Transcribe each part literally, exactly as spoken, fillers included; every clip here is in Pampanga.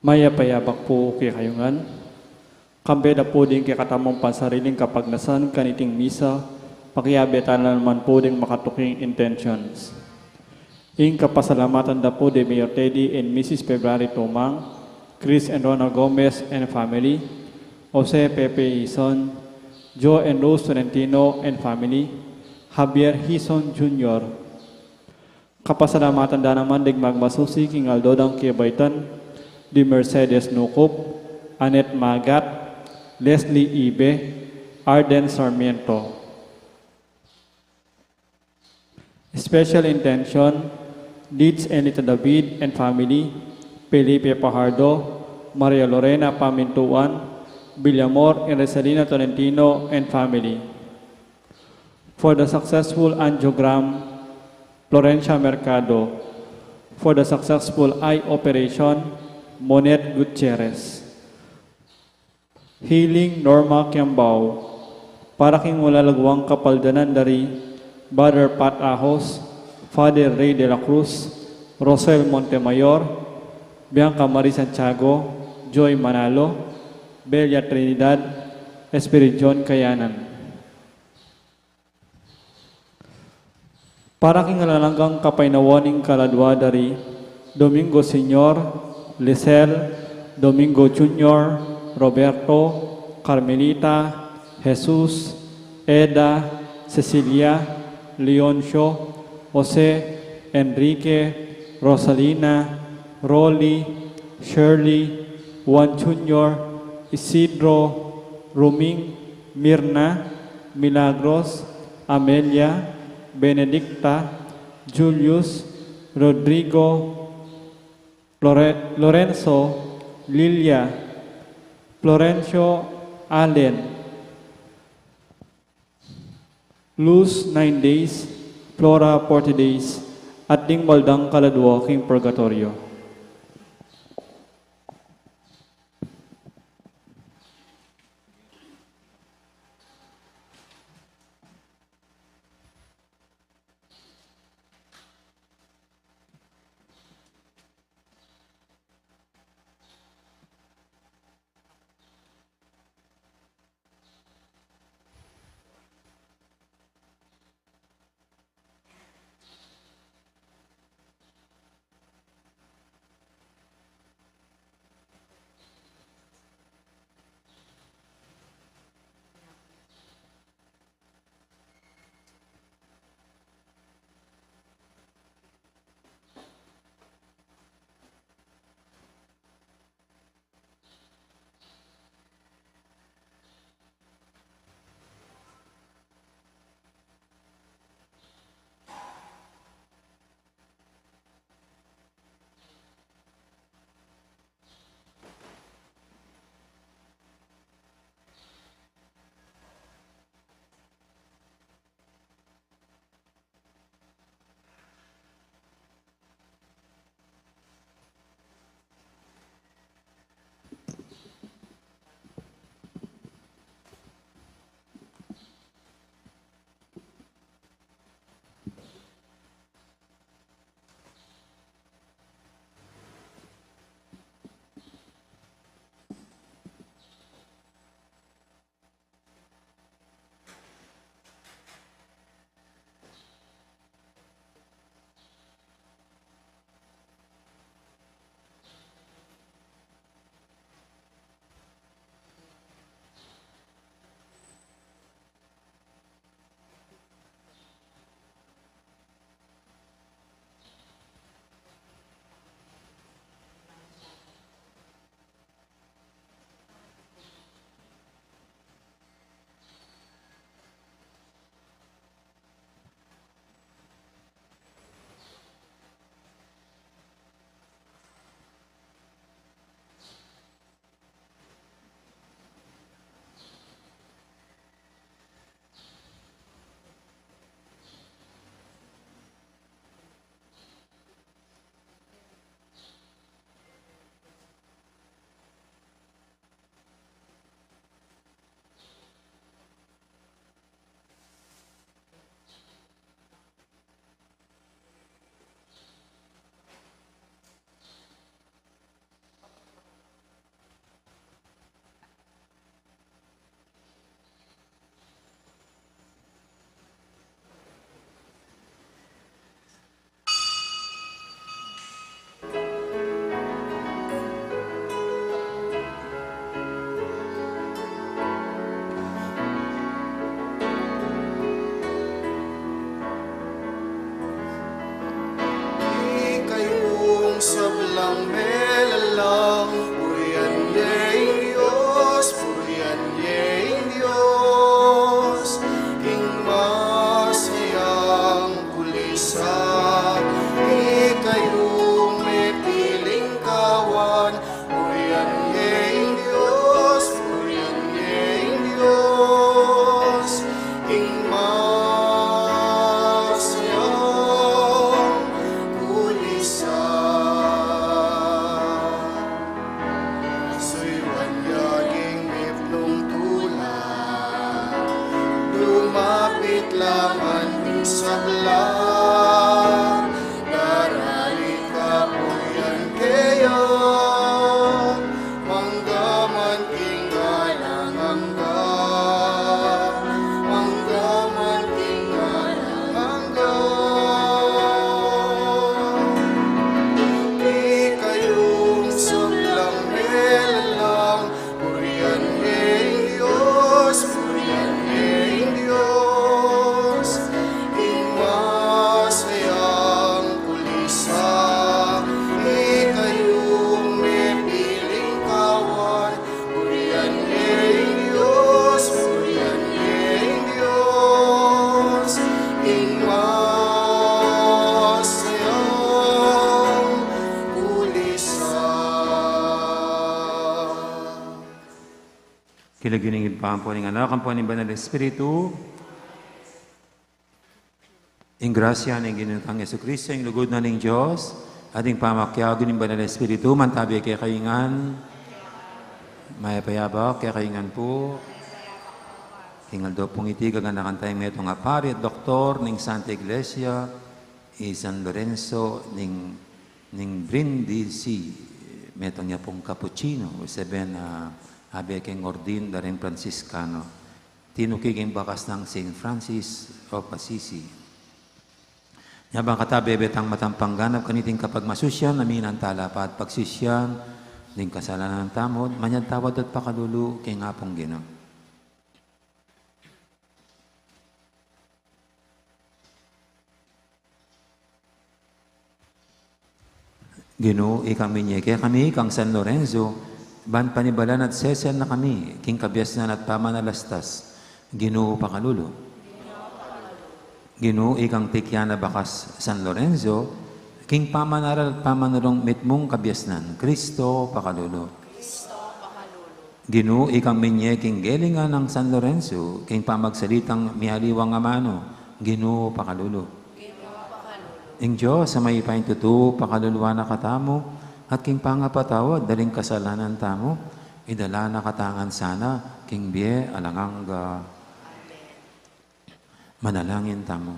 Mayap a yabak pu kekayu ngan. Kambe da pu ding kekatamung pansariling kapagnasan kaniting misa, pakiabe tana naman pu ding makatuking intentions. Ing kapasalamatan da pu di Mayor Teddy and Missus February Tumang, Chris and Rona Gomez and family, Jose Pepe Hizon, Joe and Rose Tolentino and family, Javier Hizon Junior, Kapasalamatan da naman ding magmasusi king aldo dang kebaitan, di Mercedes Nucup, Annette Magat, Leslie Ibe, Arden Sarmiento. Special intention, Deeds Enita David and family, Felipe Pajardo, Maria Lorena Pamintuan, Villamor and Resalina Tolentino and family. For the successful angiogram, Florencia Mercado. For the successful eye operation, Monet Gutierrez. Healing, Norma Kiambao. Para king malagwang kapaldanan dari Brother Pat Ahos, Father Ray de la Cruz, Rosel Montemayor, Bianca Marie Santiago, Joy Manalo, Belia Trinidad, Spirit John Kayanan. Para king alang anggang kapaynawan ning kaladua dari Domingo Senior, Lisel, Domingo Junior, Roberto, Carmelita, Jesus, Eda, Cecilia, Leoncio, Jose, Enrique, Rosalina, Rolly, Shirley, Juan Junior, Isidro, Ruming, Mirna, Milagros, Amelia, Benedicta, Julius, Rodrigo, Lore-, Lorenzo, Lilia, Florencio, Allen, Luz, nine days, Flora, forty days, at ding maldang kaladua king purgatoryo. Melalang, purian ye ing Dios, purian ye ing Dios, ing masayang kulisan, ikayung mepiling kawan, purian ye ing Dios, purian ye ing Dios, ing masayang kulisan. Suyuan ya ing mipnung tula, lumapit la man ing sabla, darali kapurian keya, mangga man king alang angga, mangga man king alang angga. Ikayung sablang melalang, purian ye ing Dios, purian ye ing Dios, ing masayang kulisan, ikayung mepiling kawan, purian ye ing Dios, purian ye ing Dios, ing masayang kulisan. King lagyu ning Ibpa, ampo ning Anak, ampo ning Banal Espiritu. Ing grasya ning Ginu tang Jesucristo, ing lugud na ning Dios, at ing pamakiabe ning Banal Espiritu, mantabi kekayu ngan. Mayap a abak kekayu ngan pu. King aldo pung iti, gaganakan taya ing metung a pari at doktor ning Santa Iglesia, i San Lorenzo ning, ning Brindisi, metung ya pung Cappuccino, o seven, ah, abe king ordin da ring Franciscano. Tinuki king bakas nang Saint Francis of Assisi. Nya bang kata bebe tang matampang ganap kaniting kapagmasusyan, aminan tala pa at pagsisian ding kasalanan tamu, manyad tawad at pakalulu king Apung Ginu. Ginu, ikang minye kekami kang San Lorenzo, ban panibalan at sesen na kami king kabiasnan at pamanalastas. Ginu, pakalulu. Ginu, ikang tikyan a bakas San Lorenzo, king pamanaral at pamanurung mitmung kabiasnan. Kristo, pakalulu. Ginu, ikang minye king gelingan nang San Lorenzo, king pamagsalitang mialiwang amanu, Ginu, pakalulu. Ing Dios a mayupayang tutu, pakaluluan na katamu, at king pangapatawad da ring kasalanan tamu, idala na katamu ngan sana king bie alang angga. Manalangin tamu.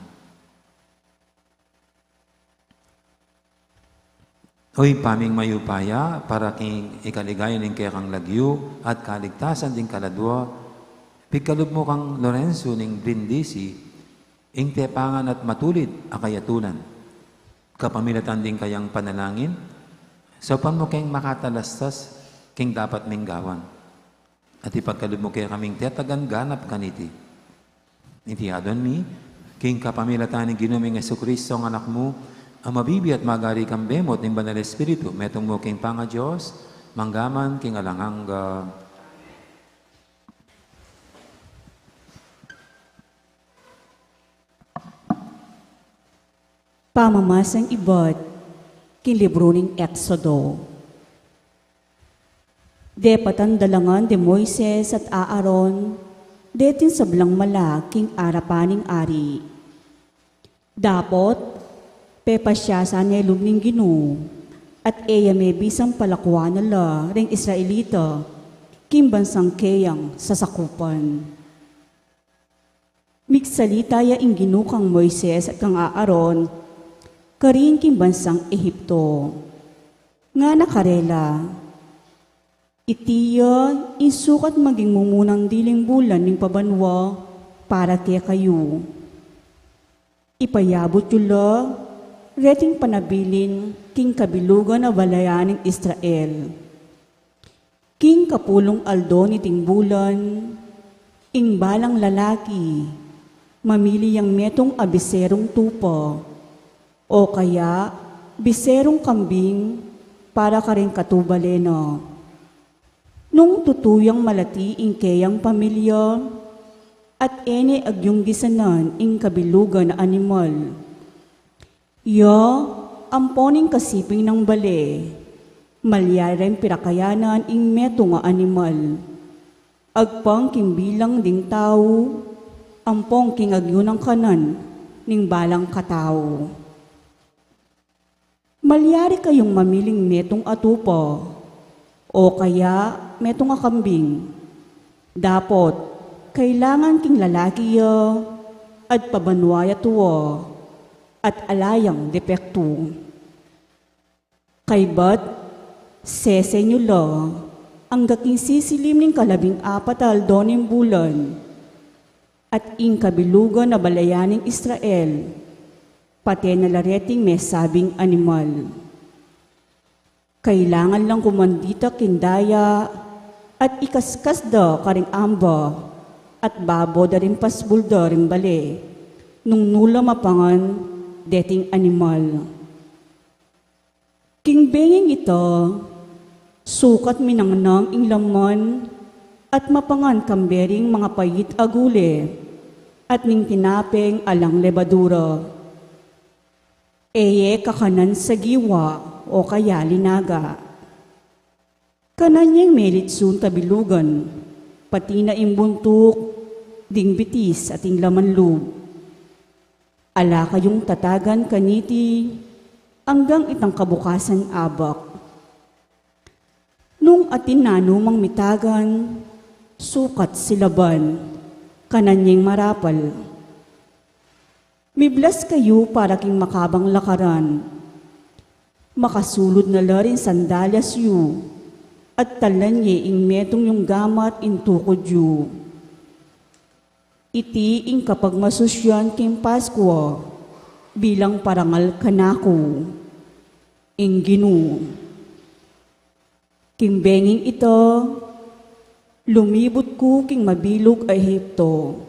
O Ibpa ming mayupaya, para king ikaligaya ning kekang lagyu at kaligtasan ding kaladua, pigkalub mu kang Lorenzo ning Brindisi ing tepangan at matulid a kayatulan. Kapamilatan ding kayang panalangin, saupan mu keng makatalastas king dapat ming gawan. At ipagkalub mu kekaming tetagan ganap kaniti. Iti aduan mi, king kapamilatan ning Ginu ming Jesucristo, ing Anak mu, a mabibie at magari kambe mu at ning Banal Espiritu, metung mu king pangaDios, mangga man king alang angga. Pamamasang ibat king libru ning Exodo. Depatan da la ngan di Moises at Aaron deting sablang mala king arapan ning ari. Dapot pepasyasan ne lub ning Ginu, at e ya me bisang palakuan na la ring Israelita king bansang keyang sasakupan. Migsalita ya ing Ginu kang Moises at kang Aaron karin king bansang Egipto. Ngana karela, iti ya ing sukat maging mumunang diling bulan ning pabanua para kekayu. Ipayabut yu la reting panabilin king kabilugan a balayan ning Israel. King kapulung aldo niting bulan, ing balang lalaki mamili yang metung a biserung tupa, o kaya biserung kambing, para karing katubale na. Nung tutu yang malati ing keyang pamilya, at e ne agyung gisanan ing kabilugan a animal. Ya, ampo ning kasiping nang bale, malyari reng pirakayanan ing metung a animal. Agpang king bilang ding tau, ampong king agyu nang kanan ning balang katau. Malyari kayung mamiling metung a tupa, o kaya metung a kambing. Dapot, kailangan king lalaki ya, at pabanua ya tua, at ala yang depektu. Kaybat, sesen yu la, angga king sisilim ning kalabing apat a aldo ning bulan, at ing kabilugan a balayan ning Israel, pate na la reting mesabing animal. Kailangan lang kumandita king daya, at ikaskas da karing amba, at babo da ring pasbul da ring bale, nung nu la mapangan deting animal. King benging ita, sukat minangnang ing laman, at mapangan kambe ring mangapait a gule, at ning tinapeng alang lebadura. E ye kakanan sagiwa o kaya linaga. Kanan yeng melitsun kabilugan, pati na ing buntuk, ding bitis at ing laman lub. Ala kayung tatagan kaniti, anggang itang kabukasan abak. Nung atin nanu mang mitagan, sukat silaban, kanan yeng marapal. Miblas kayu para king makabang lakaran. Makasulud na la ring sandalyas yu, at talan ye ing metung yung gamat ing tukud yu. Iti ing kapagmasusyan king Paskua, bilang parangal kanaku, ing Ginu. King benging ita, lumibut ku king mabilug a Ehipto.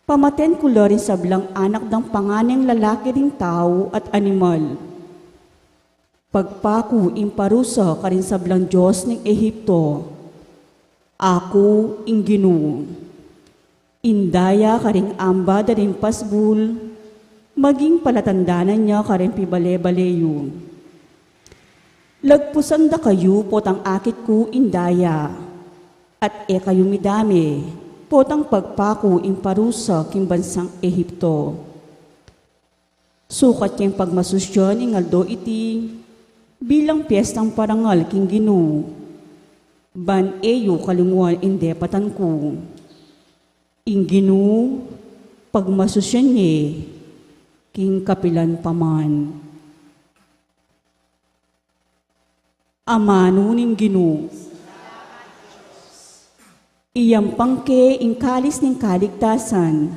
Pamaten ku la ring sablang anak dang panganeng lalaki ring tau at animal. Pagpaku ing parusa karing sablang dios ning Ehipto. Aku ing Ginu. Indaya karing amba da ring pasbul, maging palatandanan ya karing pibale-bale yu. Lagpusan da kayu potang akit ku indaya, at e kayu midame potang pagpaku ing parusa king bansang Ehipto. Sukat yang pagmasusyan ing aldo iti bilang piestang parangal king Ginu, ban e yu kalinguan ing depatan ku. Ing Ginu, pagmasusyan ye king kapilan pa man. Amanu ning Ginu. Iyampang ke ing kalis ning kaligtasan,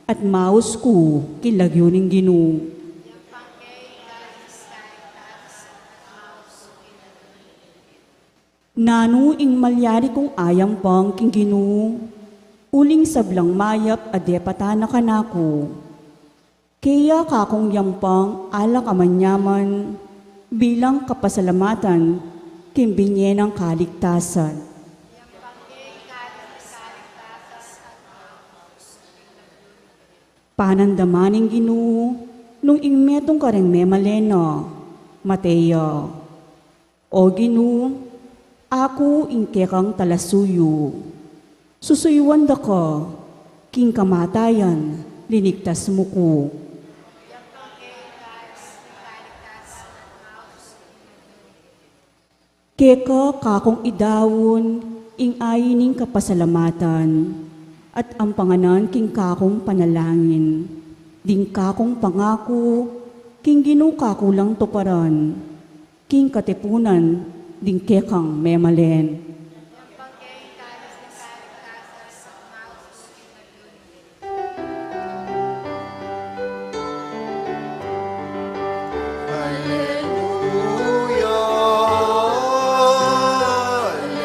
at maus ku king lagyu ning Ginu. Nanu ing malyari kung ayampang king Ginu, uling sablang mayap a depatan na kanaku? Kaya kakung yampang alak a manyaman bilang kapasalamatan king binye nang kaligtasan. Panandaman ning Ginu, nung ing metung kareng memalen na, mate ya. O Ginu, aku ing kekang talasuyu. Susuyuan da ka, king kamatayan, linigtas mu ku. Keka kakung idaun ing ain ning kapasalamatan, at ampanganan king kakung panalangin, ding kakung pangaku, king Ginu kaku lang tuparan, king katipunan ding kekang memalen. Aleluya,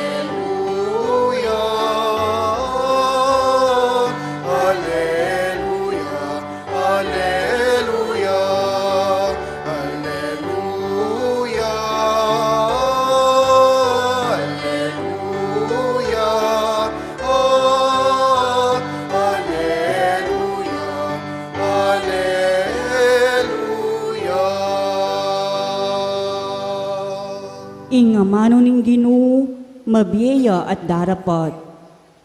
aleluya, aleluya. Aleluya, aleluya, Ing amanu ning Ginu, mabie ya at darapat.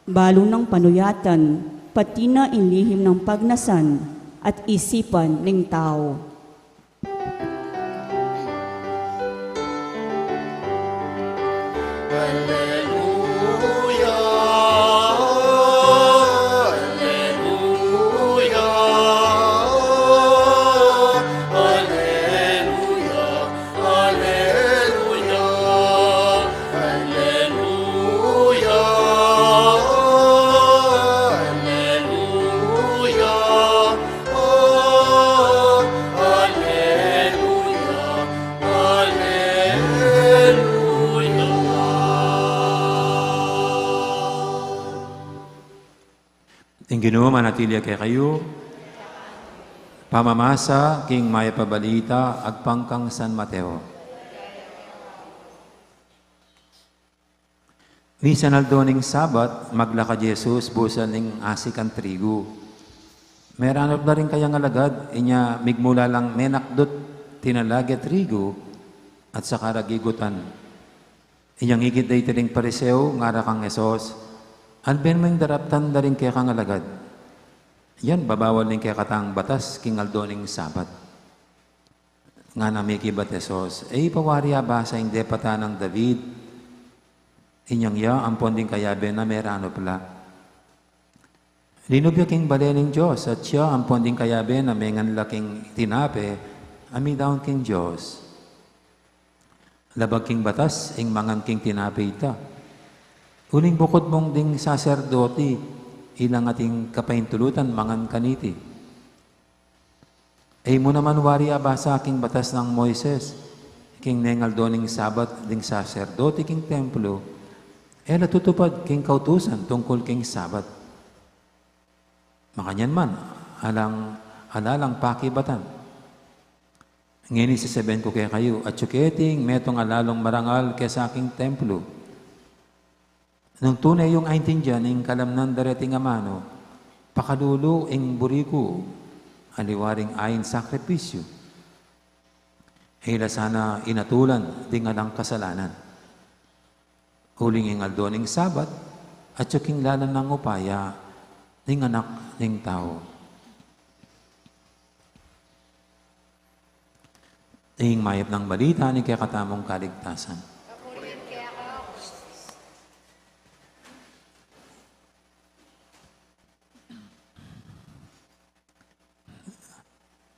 Balu nang panuyatan, pati na ing lihim nang pagnasan at isipan ning tau. Alleluia, alleluia, alleluia, alleluia, alleluia, alleluia. Alleluia, alleluia. Ing Ginu manatili ya kekayu. Pamamasa king Mayap a Balita agpang kang San Mateo. Misan aldo ning Sabat, maglakad i Jesus busal ning asikan trigu. Meranup la ring kayang alagad, inya migmula lang menakdut, tinalag ya trigu, at saka ra gigutan. Inyang ikit da iti ring Pariseo, ngara kang Jesus, "Alben mu ing daraptan da ring kekang alagad. Yan, babawal ning kekatang batas king aldo ning Sabat." Ngana mikibat Jesus, "E pa wari abasa ing depatan nang David? Inyang ya ampon ding kayabe na meranup la. Linub ya king bale ning Dios, at ya ampon ding kayabe na mengan la king tinape a midaun king Dios. Labag king batas ing mangan king tinape ita. Uling bukud mung ding saserdoti, ila ngan ating kapaintulutan mangan kaniti." E mu naman wari abasa king batas nang Moises, king neng aldo ning Sabat ding saserdoti king templo, e la tutupad king kautusan tungkul king Sabat. Makanyan man, alang, ala lang pakibatan. Ngeni sesabian ku kekayu, atyu keti ing metung a lalung marangal kesa king templo. Nung tune yung aintindian ing kalamnan da reting amanu, pakalulu ing buri ku, aliwa ring ain sakripisyu. E la sana inatulan ding alang kasalanan. Uling ing aldo ning Sabat, atyu king lalam nang upaya ning Anak ning Tau. Ing mayap nang balita ning kekatamung kaligtasan.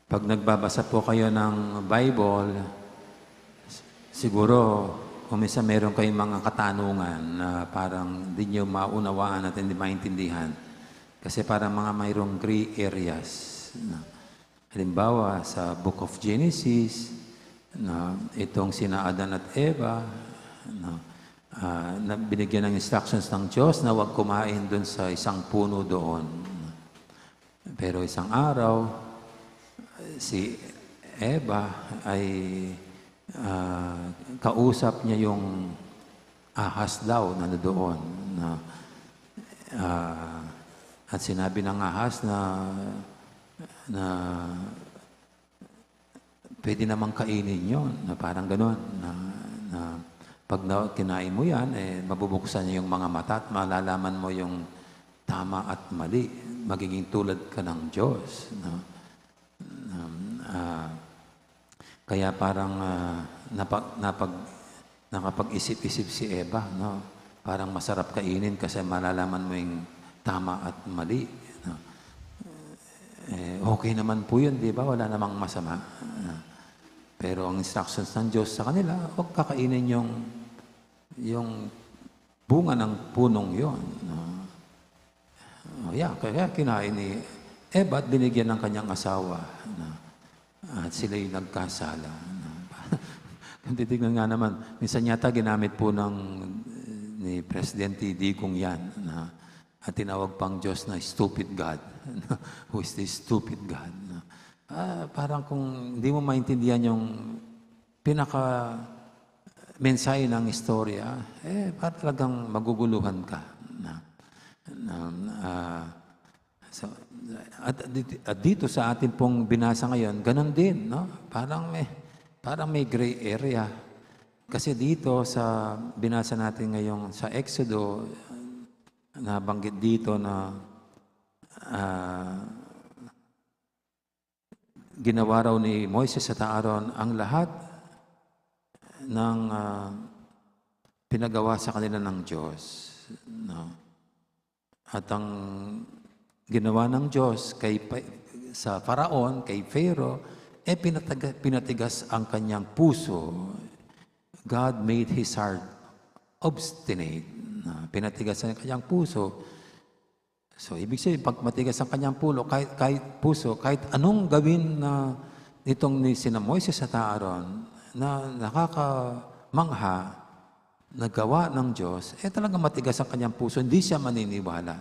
Pag nagbabasa po kayo ng Bible, siguro, kung minsan meron kayong mga katanungan na parang di nyo maunawaan at hindi maintindihan. Kasi parang mga mayroong gray areas. Na, halimbawa, sa Book of Genesis, na itong sina Adan at Eva, na, ah, na binigyan ng instructions ng Diyos na huwag kumain dun sa isang puno doon. Pero isang araw, si Eva ay, ah, kausap niya yung ahas daw na doon. Na, ah, at sinabi ng ahas na, na pwede namang kainin yun, na parang ganun, na, na pag na, kinain mo yan, eh, mabubuksan niya yung mga mata at malalaman mo yung tama at mali. Magiging tulad ka ng Diyos, no? Um, ah, kaya parang, ah, napag-, napag-, nakapag-isip-isip si Eva, no? Parang masarap kainin kasi malalaman mo yung tama at mali, no? Eh, okay naman po yun, di ba? Wala namang masama. Ah, pero ang instructions ng Diyos sa kanila, huwag kakainin yung, yung bunga ng punong yon, no? Oh, yeah, kaya kinain ni Eva at binigyan ng kanyang asawa, no? At sila'y nagkasala, no? Kung titignan nga naman, minsan yata ginamit po ng, ni Presidente Digong yan, no? At tinawag pang Diyos na stupid God. Who is this stupid God? No? Ah, parang kung hindi mo maintindihan yung pinaka mensahe ng istorya, eh, parang talagang maguguluhan ka. Na, na, ah, so, at, at dito sa ating pong binasa ngayon, ganun din, no? Parang may, parang may gray area. Kasi dito sa binasa natin ngayong sa Exodo, nabanggit dito na, ah, ginawa raw ni Moises at Aaron ang lahat ng, ah, pinagawa sa kanila ng Diyos, no? At ang ginawa ng Diyos kay pa-, sa Faraon, kay Pharaoh, eh, pinataga-, pinatigas ang kanyang puso. God made his heart obstinate. Na pinatigas ang kanyang puso. So, ibig sabihin, pag matigas ang kanyang pulo, kahit, kahit puso, kahit anong gawin na nitong ni sina Moises at Aaron na nakakamangha, nagawa ng Diyos, eh, talagang matigas ang kanyang puso, hindi siya maniniwala.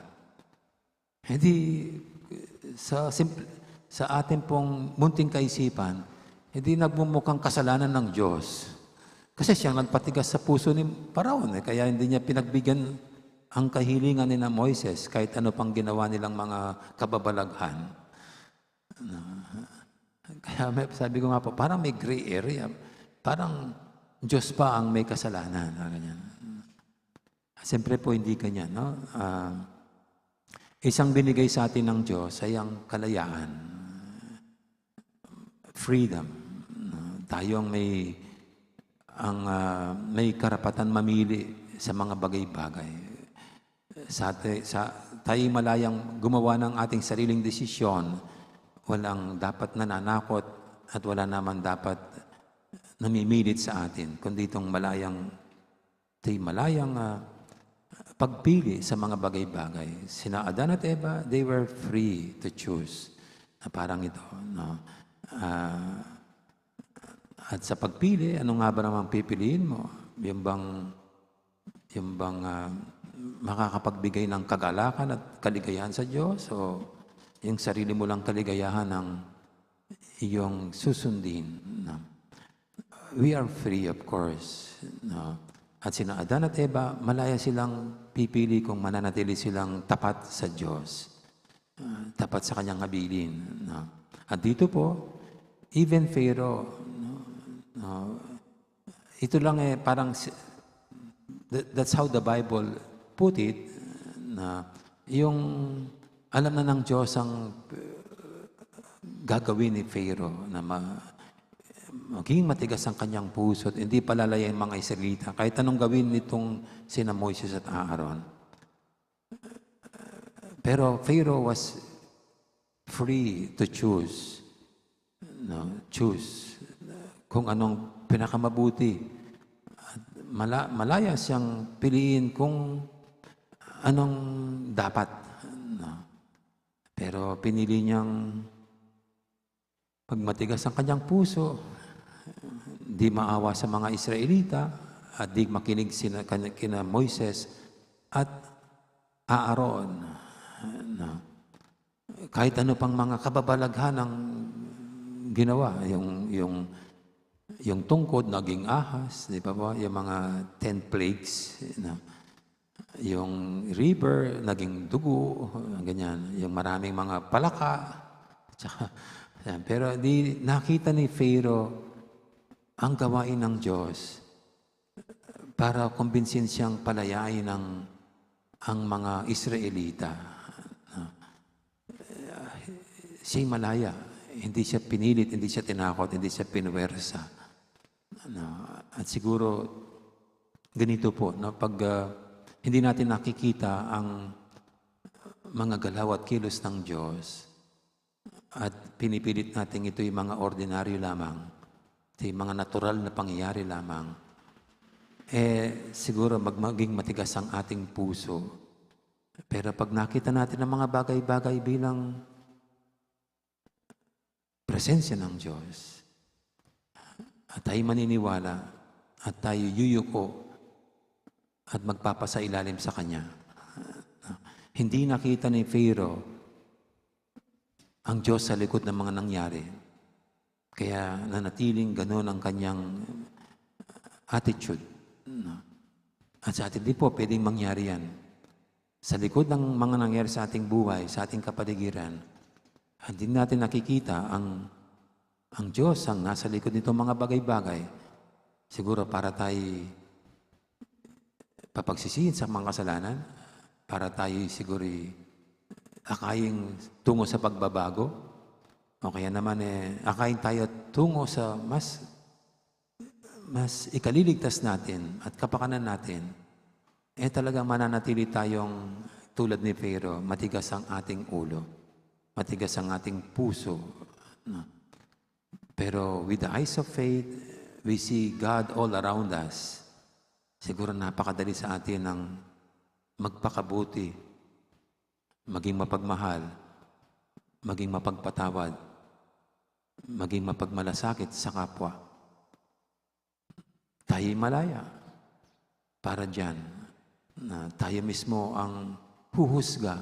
Hindi, sa simp-, sa ating pong munting kaisipan, hindi nagmumukhang kasalanan ng Diyos. Kasi siyang nagpatigas sa puso ni Faraon, eh, kaya hindi niya pinagbigyan ang kahilingan ni na Moises, kahit ano pang ginawa nilang mga kababalaghan. Na, kaya may, sabi ko nga po, parang may gray area. Parang Diyos pa ang may kasalanan, na ganyan. Siyempre po, hindi ganyan, no? Ah, isang binigay sa atin ng Diyos ay ang kalayaan, freedom, no? Tayong may, ang, ah, may karapatan mamili sa mga bagay-bagay. Sa ati-, sa tayo malayang gumawa ng ating sariling desisyon, walang dapat nananakot at wala naman dapat namimilit sa atin, kundi itong malayang, ito'y malayang, ah, pagpili sa mga bagay-bagay. Sina Adan at Eva, they were free to choose. Na parang ito, no? Ah, at sa pagpili, ano nga ba namang pipiliin mo? Yung bang, yung bang, ah, makakapagbigay ng kagalakan at kaligayahan sa Diyos? O yung sarili mo lang kaligayahan ang iyong susundin, no? We are free, of course, no? At sina Adan at Eva, malaya silang pipili kung mananatili silang tapat sa Diyos, ah, tapat sa kanyang habilin, no? At dito po, even Pharaoh, no? No? Ito lang, eh, parang si-, that, that's how the Bible put it, na yung alam na ng Diyos ang, uh, gagawin ni Pharaoh, na ma-, maging matigas ang kanyang puso at hindi palalaya yung mga Israelita, kahit anong gawin nitong sina Moises at Aaron. Pero Pharaoh was free to choose, no? Choose kung anong pinakamabuti. At mala-, malaya siyang piliin kung anong dapat, no? Pero pinili niyang pag matigas ang kanyang puso, di maawa sa mga Israelita, at di makinig sina, kina, kina Moises at Aaron. No? Kahit ano pang mga kababalaghan ang ginawa, yung, yung, yung tungkod naging ahas, di ba po? Yung mga ten plagues, no? Yung river, naging dugo, ganyan. Yung maraming mga palaka, tsaka, yan. Pero di nakita ni Pharaoh ang gawain ng Diyos para kumbinsin siyang palayain ang, ang mga Israelita. Siya'y malaya. Hindi siya pinilit, hindi siya tinakot, hindi siya pinuwersa. Ano, at siguro, ganito po, no? Pag, ah, hindi natin nakikita ang mga galaw at kilos ng Diyos at pinipilit natin ito'y mga ordinaryo lamang, ito'y mga natural na pangyayari lamang, eh, siguro mag-, maging matigas ang ating puso. Pero pag nakita natin ang mga bagay-bagay bilang presensya ng Diyos, at tayo maniniwala, at tayo yuyuko, at magpapasailalim sa Kanya. Hindi nakita ni Pharaoh ang Diyos sa likod ng mga nangyari. Kaya nanatiling ganun ang kanyang attitude, no? At sa atin din po, pwedeng mangyari yan. Sa likod ng mga nangyari sa ating buhay, sa ating kapaligiran, hindi natin nakikita ang, ang Diyos ang nasa likod nitong mga bagay-bagay. Siguro para tayo papagsisihin sa mga kasalanan, para tayo siguro akaying tungo sa pagbabago, o kaya naman, eh, akaying tayo tungo sa mas, mas ikaliligtas natin at kapakanan natin, eh, talagang mananatili tayong tulad ni Pharaoh, matigas ang ating ulo, matigas ang ating puso, no? Pero with the eyes of faith, we see God all around us. Siguro napakadali sa atin ang magpakabuti, maging mapagmahal, maging mapagpatawad, maging mapagmalasakit sa kapwa. Tayo'y malaya para diyan, na tayo mismo ang huhusga,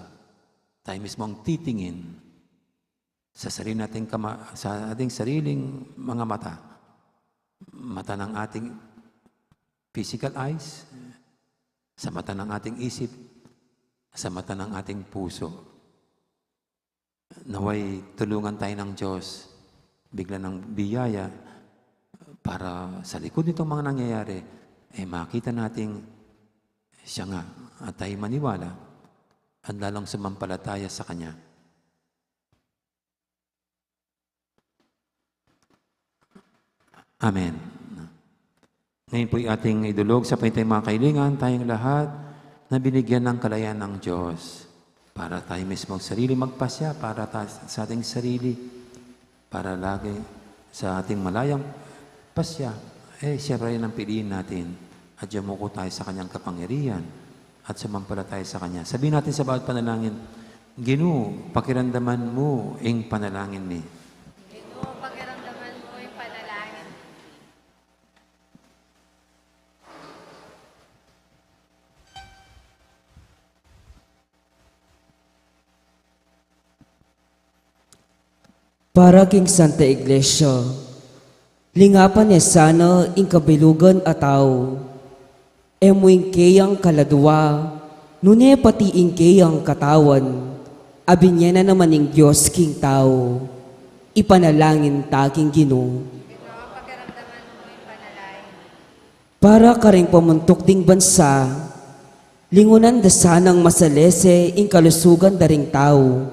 tayo mismo ang titingin sa sarili nating kama-, sa ating sariling mga mata. Mata ng ating physical eyes, sa mata ng ating isip, sa mata ng ating puso. Nawa'y tulungan tayo ng Diyos, bigla ng biyaya para sa likod nitong mga nangyayari, eh, makita nating siya nga at tayo maniwala at lalong sumampalataya sa Kanya. Amen. Ngayon po'y ating idulog sa pantay mga kailingan, tayong lahat na binigyan ng kalayaan ng Diyos para tayo mismo sarili magpasya para ta-, sa ating sarili, para lagi sa ating malayang pasya, eh, siya pa rin ang piliin natin at yumuko tayo sa kanyang kapangyarihan at sumampalataya sa kanya. Sabihin natin sa bawat panalangin, "Ginu, pakiramdaman mu ing panalangin mi." Ginu, pakiramdaman mu ing panalangin mi. Para king Santa Iglesia, lingapan ne sana ing kabilugan a tau, e mu ing keyang kaladua, nune pati ing keyang katawan, a binie na naman ning Dios king tau. Ipanalangin ta king Ginu. Ginu, pakiramdaman mu ing panalangin. Para karing pamuntuk ding bansa, lingunan da sanang masalese ing kalusugan da ring tau,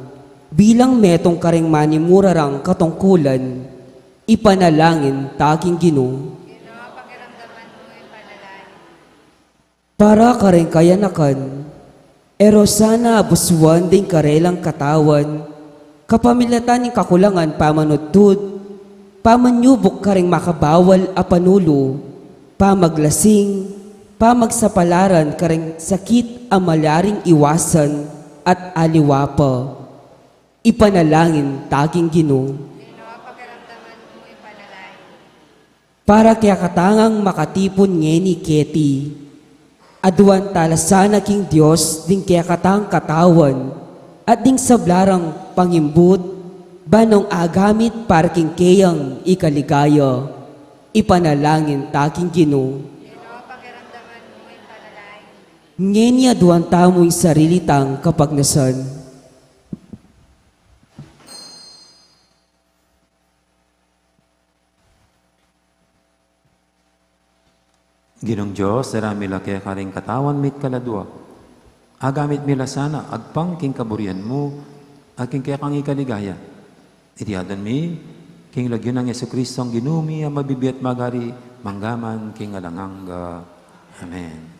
bilang metung karing manimura rang katungkulan, ipanalangin ta king Ginu. Ginu, pakiramdaman mu ing panalangin. Para karing kayanakan, e ro sana abusuan ding karelang katawan, kapamilatan ning kakulangan pamanudtud, pamanyubuk karing makabawal a panulu, pamaglasing, pamagsapalaran karing sakit a malyaring iwasan, at aliwa pa. Ipanalangin ta king Ginu. Ginu, pakiramdaman mu ing panalangin. Para kekatang makatipun ngeni keti, aduan tala sana king Dios ding kekatang katawan at ding sabla rang pangimbut, ba nung agamit para king keyang ikaligaya. Ipanalangin ta king Ginu. Ginu, pakiramdaman mu ing panalangin. Ngeni aduan tamu ing sarili tang kapagnasan. Ginung Dios, darami la keka ring katawan mi't kaladua. Agamit mi la sana agpang king kaburian mu at king kekang ikaligaya. Iti adwan mi king lagyu nang Jesucristo a Ginu mi, a mabibie at magari mangga man king alang angga. Amen.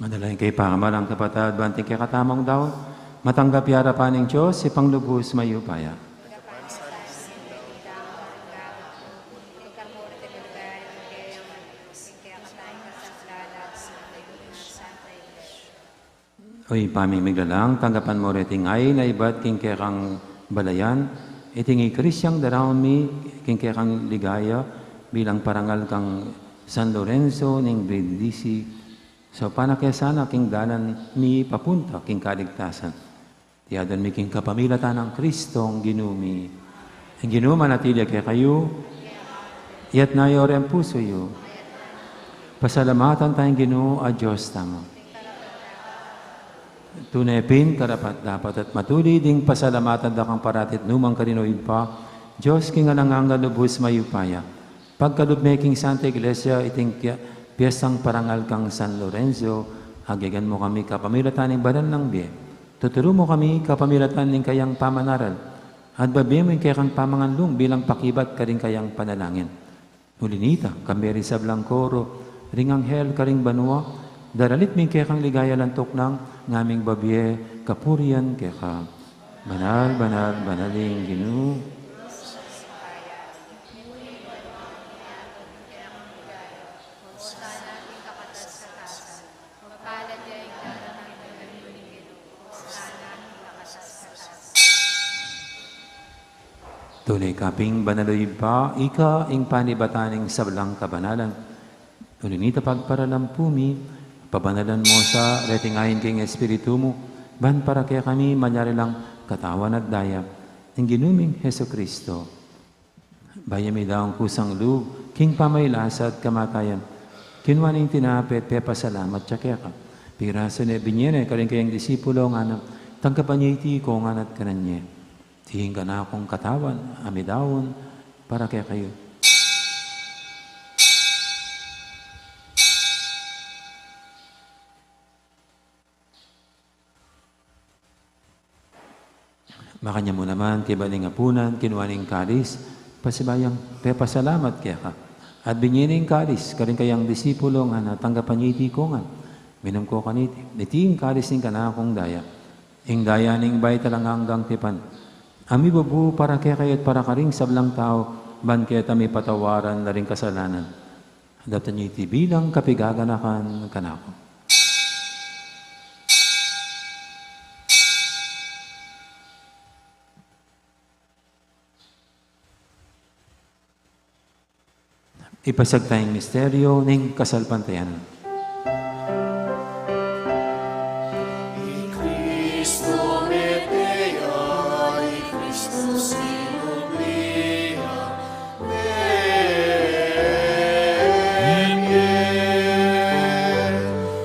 Manalangin kayu, pakamalalang kapatad, ban iting kekatamung daun matanggap ya arapan ning Dios, Ibpang lubus mayupaya. O Ibpa ming miglalang, tanggapan mu reting ain a ibat king kekang balayan, iting Eukaristiang daraun mi king kekang ligaya bilang parangal kang San Lorenzo ning Brindisi, saupan na ke sana king dalan mi papunta king kaligtasan. Iti adwan mi king kapamilatan nang Kristong Ginu mi. Ing Ginu manatili ya kekayu. Iyatas yu ring pusu yu. Pasalamatan taya ing Ginu a Dios tamu. Tune pin karapat-dapat at matulid ing pasalamatan da kang parati at nu man karin, o Ibpa, Dios king alang angga, lubus mayupaya. Pagkalub me king Santa Iglesia iting pia-, piestang parangal kang San Lorenzo, agyag mu kami kapamilatan ning banal nang bie. Tuturu mu kami kapamilatan ning kayang pamanaral, at babie mu ing kekang pamanganlung bilang pakibat karing kayang panalangin. Uli nita, kambe ring sablang koro ring anghel karing banua, daralit mi ing kekang ligaya lantuk nang ngaming babie kapurian keka. Banal, banal, banal ing Ginu. Tune ka pin banal, o Ibpa, ika ing panibatan ning sablang kabanalan. Uli nita pagparalampu mi, pabanalan mu sa reting ain king Espiritu mu, ban para kekami malyari lang katawan at daya ning Ginu ming Jesucristo. Bayu ya midaun kusang lub king pamagkasakit at kamatayan, kinua ne ing tinape, pepasalamat ya keka. Pirasu ne, binie ne karing kayang disipulo, ngana, tanggapan ye iti ikongan at kanan ye. Iti ing kanakung katawan a midaun para kekayu. Makanyan mu naman, kaybat ning apunan, kinua ne ing kalis, pasibayu yang pepasalamat keka. At binie ne ing kalis karing kayang disipulo, ngana, tanggapan ye iti ikongan, minum ko kaniti. Iti ing kalis ning kanakung daya, ing daya ning bayu at alang anggang tipan, a mibubu para kekayu at para karing sablang tau, ban keta mipatawaran la ring kasalanan. Daptan ye iti bilang kapigaganakan kanaku. Ipasiag taya ing misteryo ning kasalpantayanan. I Kristu mete ya, i Kristu sinubli ya, mebie.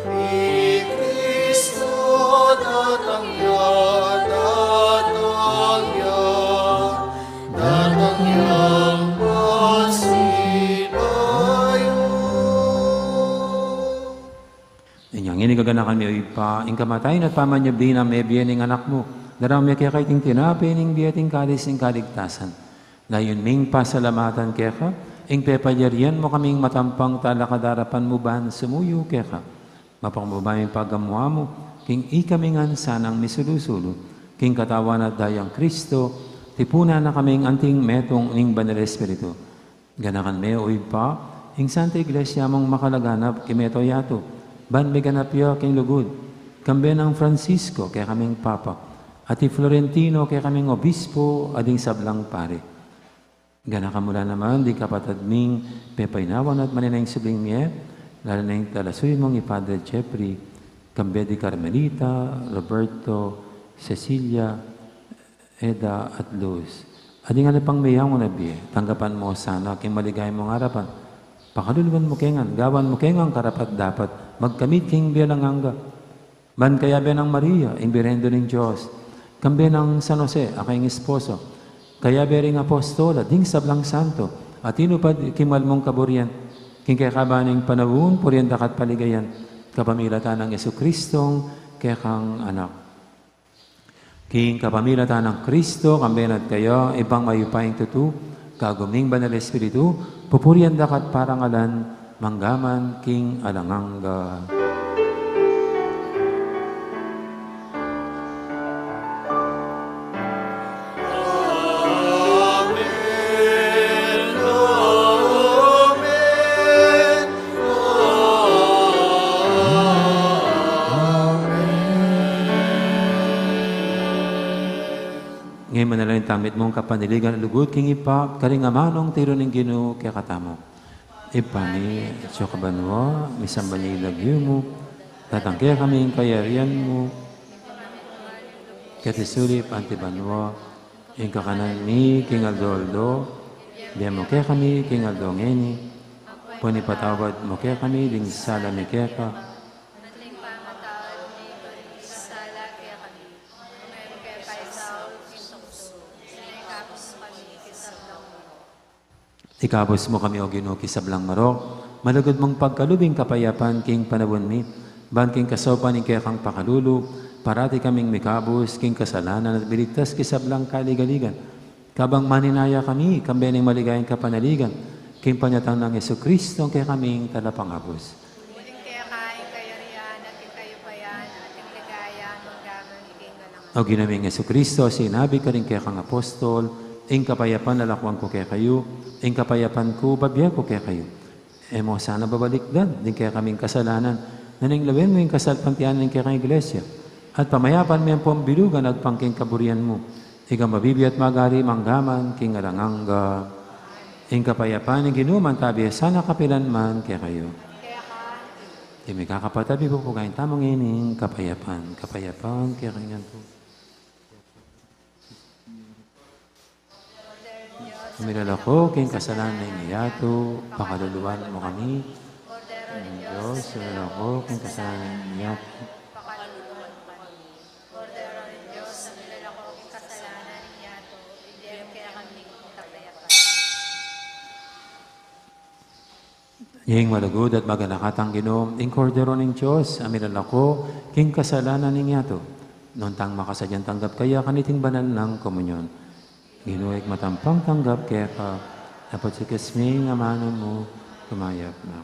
I Kristu datang ya, datang ya, datang yang pasibayu. Inyang ini gaganakan mi, o Ibpa, ing kamatayan at pamanyubli nang mebie ning Anak mu. Daraun mi keka iting tinape ning bie at ing kalis ning kaligtasan. Layun ming pasalamatan keka ing pepalyarian mu kaming matampang talakad king arapan mu ban sumuyu keka. Mapakumbaba ming pagamu-amu king ikami ngan sanang misulu-sulu king katawan at dayang Kristo, tipunan na kaming anting metung ning Banal Espiritu. Ganakan me, o Ibpa, ing Santa Iglesia mung makalaganap king mabilug a yatu, ban miganap ya king lugud, kambe nang Francisco kekaming Papa, at i Florentino kekaming Obispo, at ding sablang pari. Ganakan mu la naman ding kapatad ming pepaynawan at manenaya king subling mie, lalu na ing talasuyu mung i Padre Jeffrey, kambe di Carmelita, Roberto, Cecilia, Eda at Luz. At ding ale pang meyangu na bie, tanggapan mu sana king maligaya mung arapan. Pakaluluan mu ke ngan, gawan mu ke ngan karapat-dapat magkamit king bie alang angga. Ban kayabe nang Maria, ing Birhen ning Dios, kambe nang San Jose, a kayang esposo, kayabe ring apostol at ding sablang santo a tinupad king mal mung kaburian, king kekaban ning panaun, purian da ka at paligayan, kapamilatan nang Jesucristong kekang Anak. King kapamilatan nang Kristo, kambe na at kaya, Ibpang mayupayang tutu, kagum ning Banal Espiritu, pupurian da ka at parangalan, mangga man king alang angga. Ngeni manalangin tamu, mitmung kapanaligan lugud king Ibpa, karing amanung tiru ning Ginu kekatamu. Ibpa mi, atsu ka banua, misamban ya ing lagyu mu, datang kekami ing kayarian mu, keti sulip anti banua, ing kakanan mi king aldo-aldo, ibie mu kekami king aldo ngeni, ampon ipatawad mu kekami ding sala mi keka, ikabus mu kami, O Ginu, king sablang marok, malugud mung pagkalub ing kapayapan king panaun mi, ban king kasaupan ning kekang pakalulu, parati kaming mikabus king kasalanan at miligtas king sablang kaligaligan. Kabang maninaya kami, kambe ning maligayang kapanaligan, king panyatang nang Jesucristo, ing kekaming Talapangabus. Uling keka ing kayarian, at ing kayupayan, at ing ligaya, mangga man king alang. O Ginu ming Jesucristo, sinabi karing kekang apostol, ing kapayapan lalakwan ku kekayu, ing kapayapan ku babie ku kekayu. E mu sana babalikdan ding kekaming kasalanan, nune lawen mu ing kasalpantayanan ning kekang Iglesia, at pamayapan me ampong bilugan agpang king kaburian mu, ika mabibie at magari mangga man king alang angga. Ing kapayapan ning Ginu manatili sana kapilan man kekayu. Ing mikakapatad, ipupugayan tamu ngening kapayapan. Kapayapan kekayu ngan pu. Milalako king kasalanan ning yatu, pakaluluan mu kami. Ing Dios, milalako king kasalanan ning yatu. Ing malugud at maganakang Ginu, ing Kordero ning Dios, a milalako king kasalanan ning yatu. Nuntang makasadyang tanggap kaya kaniting banal nang komunyon. Ginu, ikmatampang tanggap keka, dapot sikes mi ing amanu mu, kumayap na.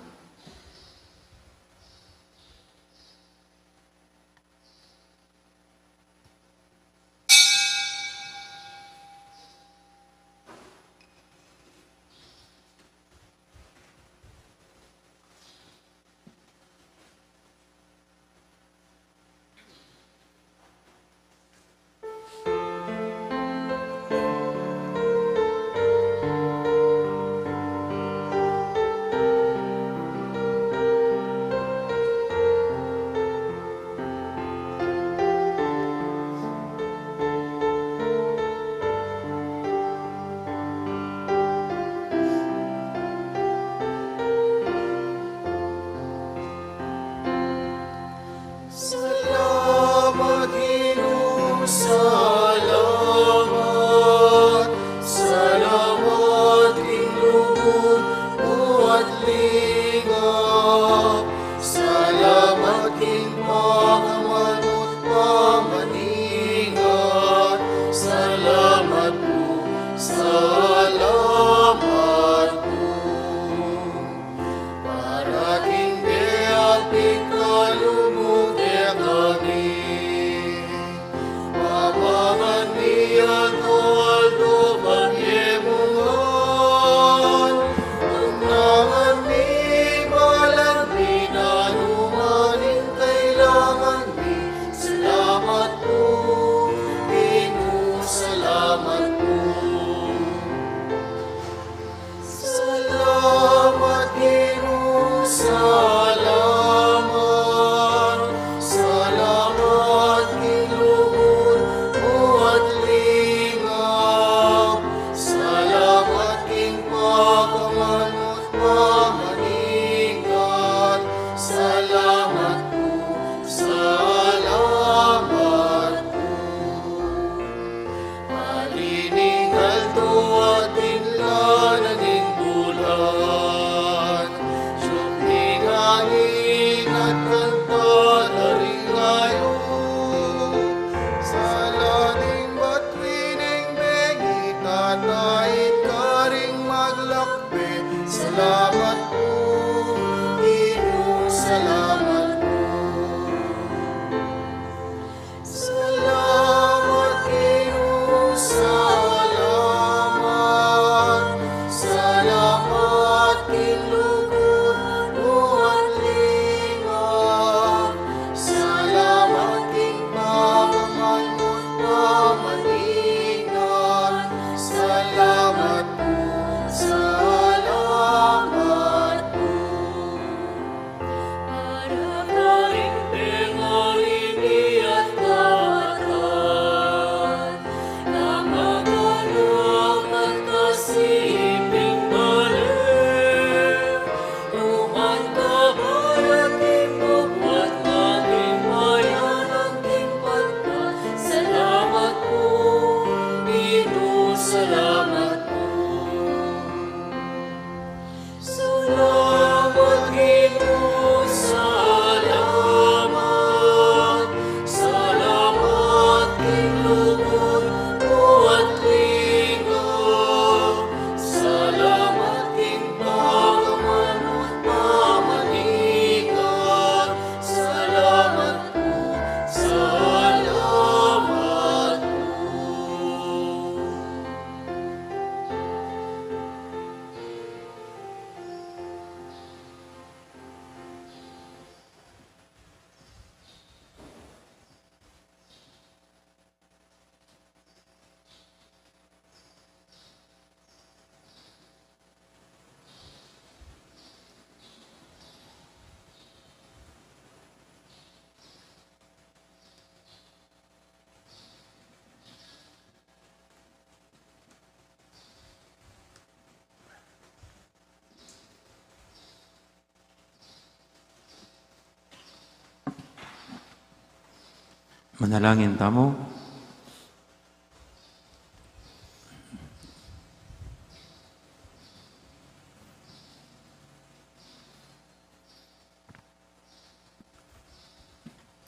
Manalangin tamu.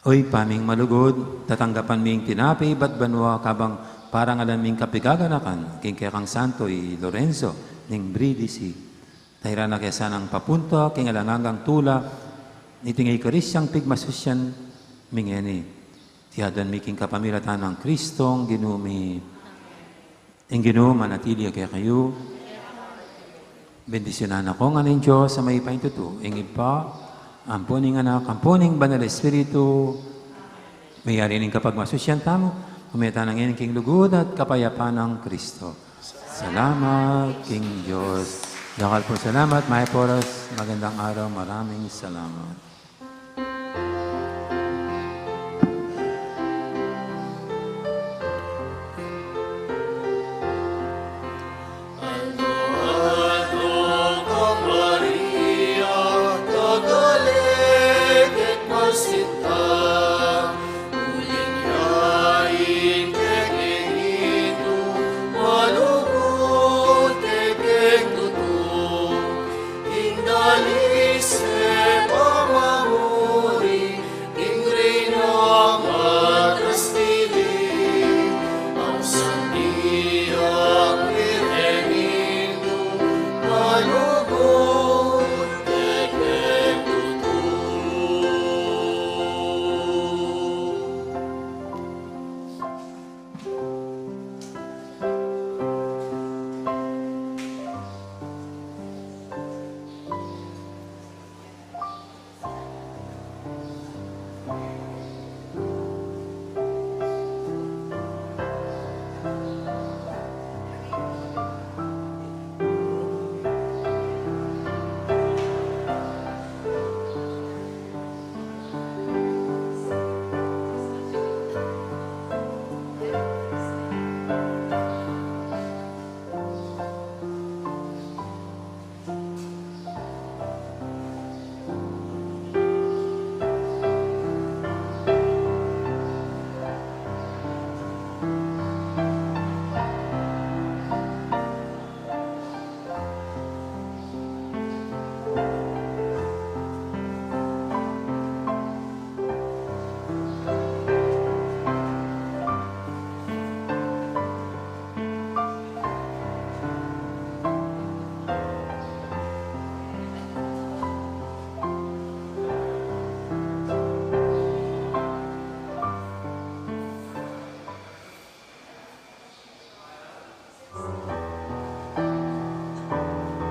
O Ibpa ming malugud, tatanggapan ming tinape ibat banua kabang parangalan ming kapigaganakan king kekang Santo i Lorenzo ning Brindisi. Tairan na ke sanang papunta king alang anggang tula niting Eukaristiang pigmasusian mi ngeni. Iti aduan mi king kapamilatan nang Kristong Ginu mi. Ing Ginu manatili ya kekayu. Bendisyunan na kayu ngan ning Dios a mayupaya king tutu, ing Ibpa, ampo ning Anak, ampo ning Banal Espiritu. Meyari ning kapagmasusian tamu, ume tana ngeni king lugud at kapayapan nang Kristo. Salamat king Dios. Dakal pung salamat, mayap a oras, magandang araw, maraming salamat.